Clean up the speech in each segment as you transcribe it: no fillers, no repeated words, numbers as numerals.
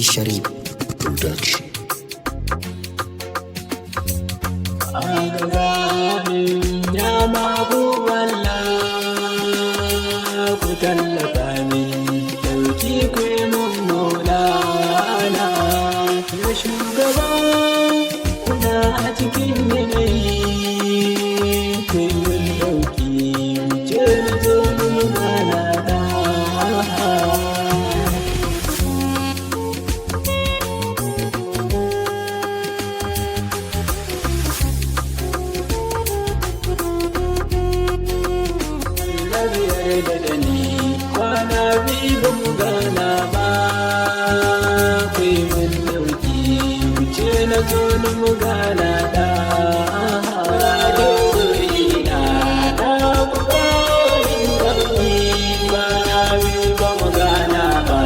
B Sharif Production. Ya mabuwallah, ku tallafa min, ɗauki ku yi mun maulana. Ya shugaba, kuna a cikin yanayi, ku yi mun ɗauki, ce na zo mu gana da. Rabiyar da ni kwana biyu ba mu gana ba, ku yi mun dauki, wuce na zo na mu gana da. Na ku kawo dauki, kwana biyu ba mu gana ba,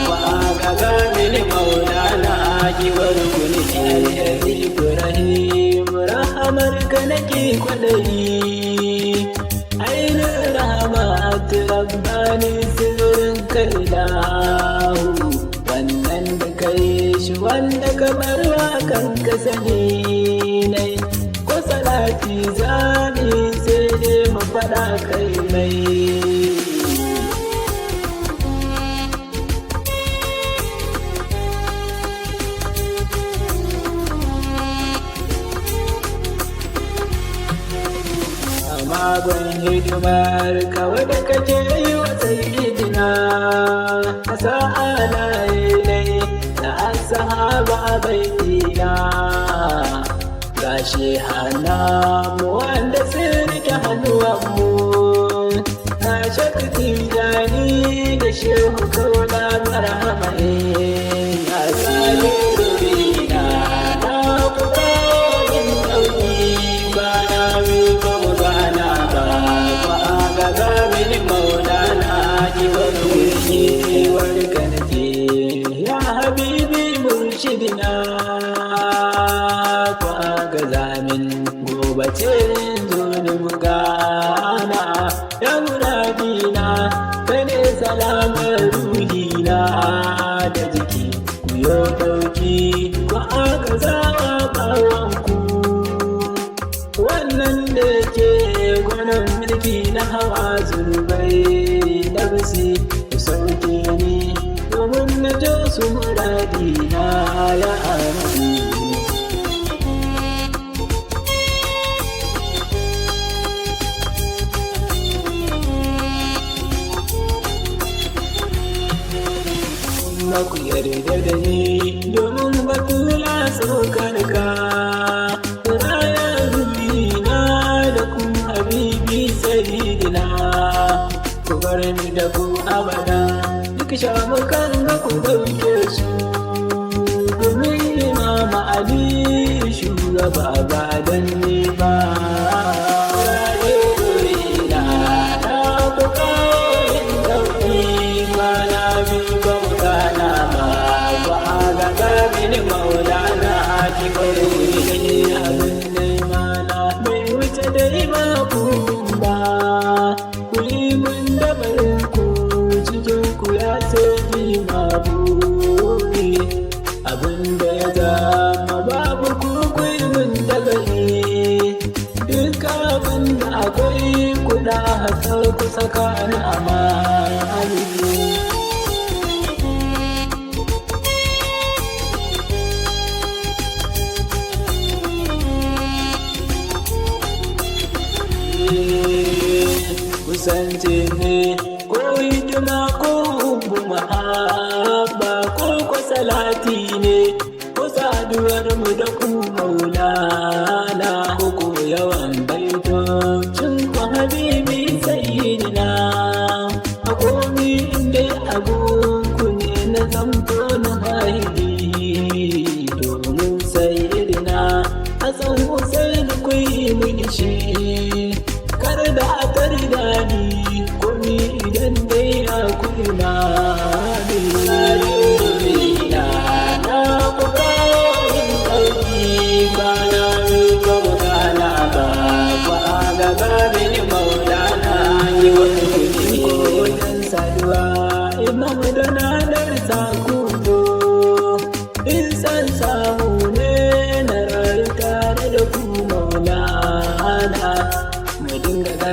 ku aka gane maulana kiwar ku nake. Ibrahim, rahamar ka nake kwadayi, ainihin rahama rabbani, sirrin kai lahu, wannan da kai shi wanda ka barwa kan ka sani nai, ko salati zani sai dai mu faɗa kai mai. Magon hidimar kawai da kake yi wa sayyidina, a sa'a na yanayi da asahaba a baitina, gashi hana mu wanda sun rike hannuwanmu, na shakti jani da shehu kaula marhama ya sani rubina, na ku kawo yin ɗauki, ba na ba mu gana ba, ba ga ga mini maulana ki wani wuri wani kanake, ya habibi murshidina, ku ga zamin gobe ce zo ni mu gana, ya muradina, kai ne salamar ruhina da jiki, ku yo ɗauki, ku aka zawa bawanku, wannan da ke gwanin mulki na hawa zunubai na bisi, ku sauke ni domin na jo su muradi na ya amadu. Kuma ku yarda da ni domin batula tsokar ka raya ruhina da ku habibi sayidina, ku bar ni da ku abada, duk shamukan ga ku dauke su, domin Imama Ali shugaba ba dan ni ba. Na ku kawo yin dauki, kwana biyu ba mu gana ba, ba ga gabini maulana ki bari ni abin nema na bai wuce dai ba ku ba, ku yi mun dabarin ku cikin ku ya sai maburi, abin da ya zama babu ku ku yi mun dabari, duk abin da akwai kuɗa hasar ku saka ni amani. Kusance ne ko hidima ko hubbu mahabba ko salati ne ko saduwar mu da ku maulana, ko yawan baitocin ku habibi sayyidina, a komi inda abun ku ne na zamto na haidi, domin sayyidina Hassan Hussein ku yi mun shi, kar da a tarda ni komi idan dai a kuna na ku kawo yin ɗauki, kwana biyu ba mu gana ba, ba ga gabini maulana.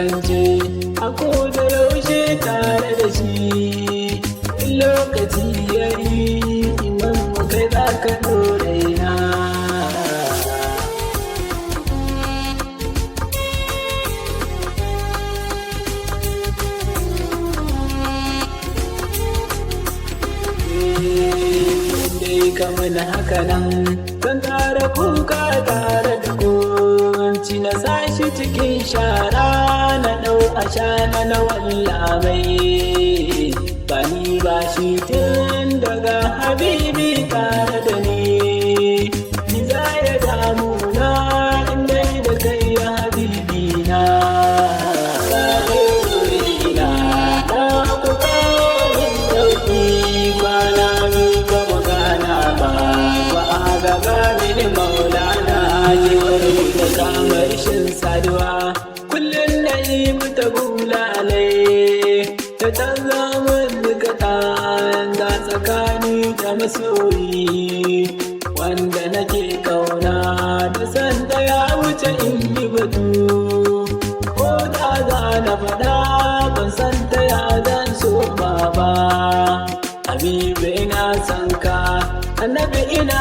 Kasance a koda yaushe tare da shi. In lokaci ya yi, imam mu kai za ka ɗore na. Dai kamar haka nan zan tara kuka tare da kunci, na sashi cikin shara, na ɗau a shana na wallamai, ba ni ba shi tun daga habibi tare da ni. Ni za ya damuna inda da kai ya habibi na. Na ku kawo min ɗauki, kwana biyu ba mu gana ba, ba a gaba mini maulana. Jiwar da kamar shin saduwa, kullum na yi mata bulalai, ta canza min zukata ga tsakani da masoyi wanda nake kauna da sanda ya wuce in yi batu. Ko da za na faɗa, ban san ta ya zan so ba. Habibu, ina son ka, annabi ina